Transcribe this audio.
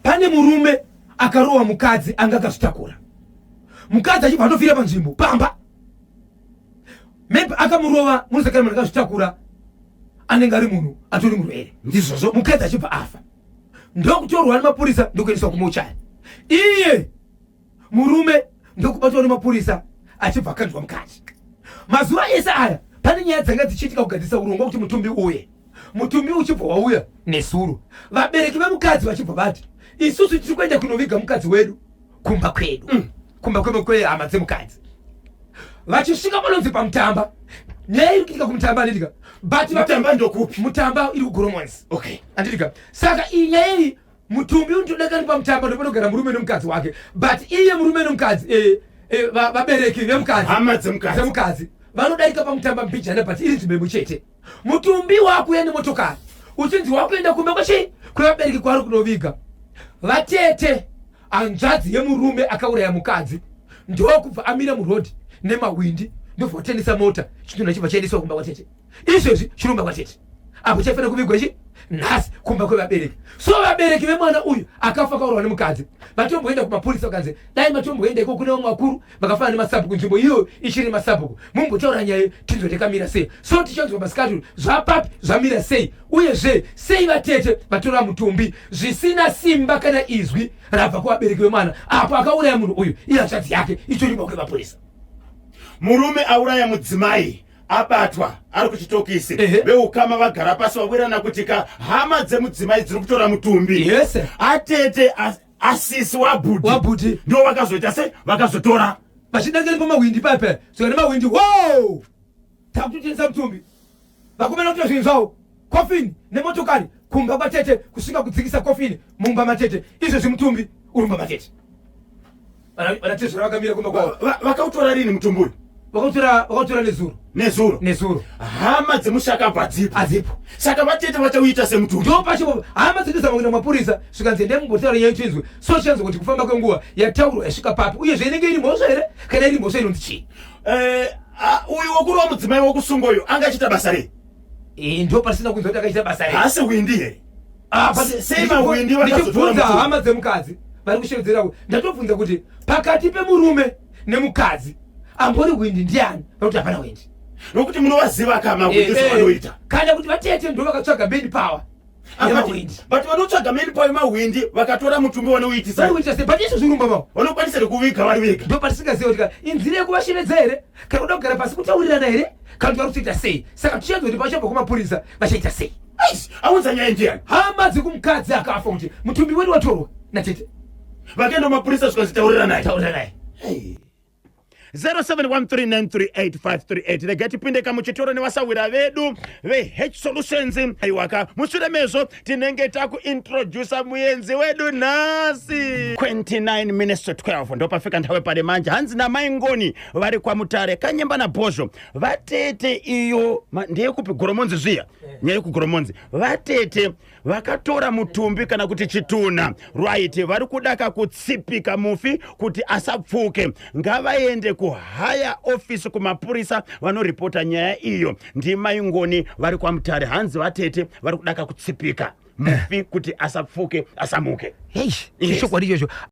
Pane murume akarowa mukadzi anga akazvitakura, mukadzi achibva atofira panzvimbo pamba. Maybe akamurova, munozakana munhu akazvitakura anenge ari munhu atori murwere. Ndizvozvo. Mukadzi achibva afa, ndokutorwa nemapurisa, ndokuendeswa kumochari. Iye murume ndokubatwa nemapurisa, achibva akanzwa mukati. Mazuva ese aya pane nyaya dzanga dzichiitika kugadzirisa urongwa kuti mutumbi uye. Mutumbi uchibva wauya nezuro, vabereki vemukadzi vachibva vati, "Isusu tiri kuenda kunoviga mukadzi wedu kumba kwedu, kumba kwehama dzemukadzi." Vachisvika panonzi paMutamba, nyaya iri kuitika kuMutamba, anditika? But Mutamba ndokupi? Mutamba iri kuGoromonzi. Anditika? Saka iyi nyaya iyi, mutumbi unotodakani paMutamba, ndopanogara murume nemukadzi wake, but iye murume nemukadzi, vabereki vemukadzi, hama dzemukadzi, dzemukadzi, vanodarika paMutamba mbijana, but iri nzvimbo imwe chete. Mutumbi wakuya nemotokari, uchinzi wakuenda kumba kwechii, kwevabereki kwaari kunoviga. Vatete, hanzvadzi yemurume akauraya mukadzi, ndokubva amira murodhi nemahwindi, ndobva watendesa mota. Chitunha chibva chaendeswa kumba kwatete. Izvezvi chiri kumba kwatete, apo chaifanira kuvigwa ichi nhasi kumba kwevabereki. So vabereki vemwana uyu akafa akaurawa nemukadzi vatomboenda kumapurisa, vakanzi dai matomboenda iko kune vamwe vakuru vakafanana nemasabhuku, nzvimbo iyoyo ichiri nemasabhuku, mumbotaura nyaya tinzwe takamira sei. So tichanzwa masikati zvapapi, zvamira sei, uyezve sei vatete vatora mutumbi zvisina simba kana izwi rabva kuvabereki vemwana, apo akauraya munhu uyu ihanzvadzi yake itori maoko emapurisa. Murume auraya mudzimai abatwa ari kuchitokisi. Veukama vagara pasi, vawirirana kuti ka hama dzemudzimai dziri kutora mutumbi. Atete asisi wabhudhi Wabhudhi. ndo vakazoita se vakazotora. Vachidangeri pamahwindi paipa, saka nemahwindi wo takutotengesa mutumbi. Vakomana kutora zvinhu zvavo, kofini nemotokari, kumba kwatete, kusvika kudzikisa kofini mumba matete. Izvezvi mutumbi uri mumba matete. Vanatezvara vakamira kumba kwavo. Vakautora rini mutumbi uyu? Vakautora nezuro. Nezuro? Nezuro. Hama dzemushakabva hadzipo? Hadzipo. Saka vatete vachauita semutumbi? Ndo pacho hama dzinozama kuenda kumapurisa, svikanzi endai mumbotaura nyaya tinzwe. So chanzwa kuti kufamba kwenguva yataurwa yasvika papi, uyezve inenge iri mhosva here? Kana iri mhosva, inonzi chii? Eh, uyu wokurova mudzimai wokusunga uyu anga achiita basa rei? Ndo pasina kunzwa kuti akaita basa rei. Haasi hwindi here? Ah, Sei mahwindi vakazotora ndichibvunza mutumbi? Hama dzemukadzi vari kushevedzera, ndatobvunza kuti pakati pemurume nemukadzi ambori hwindi ndiani, vakuti hapana hwindi. Nokuti munovaziva ka mahwindi zvavanoita. Kana kuti vatete ndo vakatsvaga manpower yemahwindi. But vanotsvaga manpower yemahwindi vakatora mutumbi vanouitisa? Vari kuita sei? But izvo zvirumba mavo. Vanokwanisa here kuviga vari vega? Ndo patisingaziva kuti inzira yekuvashevedza here, kana kuda kugara pasi kutaurirana here, kana kuti vari kutoita sei. Saka tichanzwa kuti pachabva kumapurisa vachaita sei. Aish, aunza nyaya ndiani? Hama dzekumukadzi akafa, kuti mutumbi wedu watorwa natete. Vakaenda kumapurisa, zvikanzi taurira naye. Taurira naye. 0713938538. Rega tipinde kamuchitoro nevasawira vedu veH Solutions. Aiwaka, mushure mezvo tinenge takuintrodusa muenzi wedu nhasi. 29 minutes to 12 ndopafika nthawe pale manje. Hanzi namai Ngoni vari kwaMutare, Kanyemba naBhozho, vatete iyo ndeyekupi? Goromonzi zviya, nyaya yekuGoromonzi. Vatete vakatora mutumbi kana kuti chitunha, right? Vari kudaka kutsipika mufi kuti asapfuke. Ngavaende kuhigher office, kumapurisa, vanoripota nyaya iyo. Ndimai Ngoni vari kwaMutare. Hanzi vatete vari kudaka kutsipika mufi kuti asapfuke, asamuke. Hei. Yes. Chokwadi ichocho.